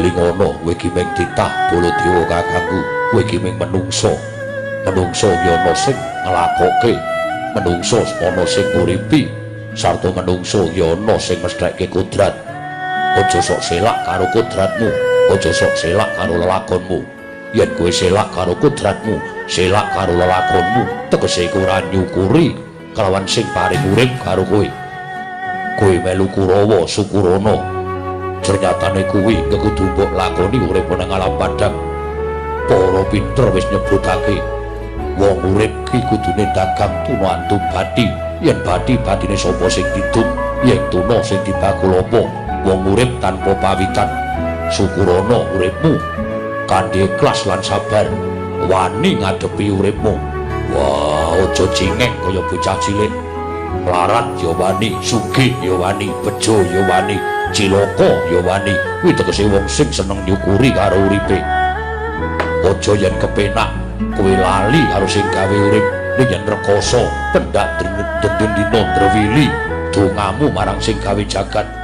Elingono kowe iki ming titah Baladewa kakangku, kowe iki ming menungso. Menungso ki ana sing nglakoke, menungso ana sing nguripi, sarta menungso ki ana sing mestheke kodrat. Aja sok selak karo kodratmu, aja sok selak karo lelakonmu. Yen kowe selak karo kodratmu, selak karo lelakonmu, tegese kowe ora nyukuri kelawan sing paring urip karo kowe. Kowe melu Kurawa syukurana. Ternyatane kuwi kudu mbok lakoni urip nang alam padang. Para pinter wis nyebutake wong urip ki kudune dagang tuna antum bathi. Yen bathi bathine sapa sing didum, yen tuna sing dibakul apa? Wong urip tanpa pawitan. Syukurana uripmu kanthi ikhlas lan sabar, wani ngadepi uripmu. Wah, aja cingeng kaya bocah cilik. Mlarat ya wani, sugih ya wani, bejo ya wani, cilaka ya wani. Kuwi tegese wong sing seneng nyukuri karo uripe. Aja yen kepenak kowe lali karo sing gawe urip. Ning yen rekoso pendak dendeng dina ndrewili dongamu marang sing gawe jagat.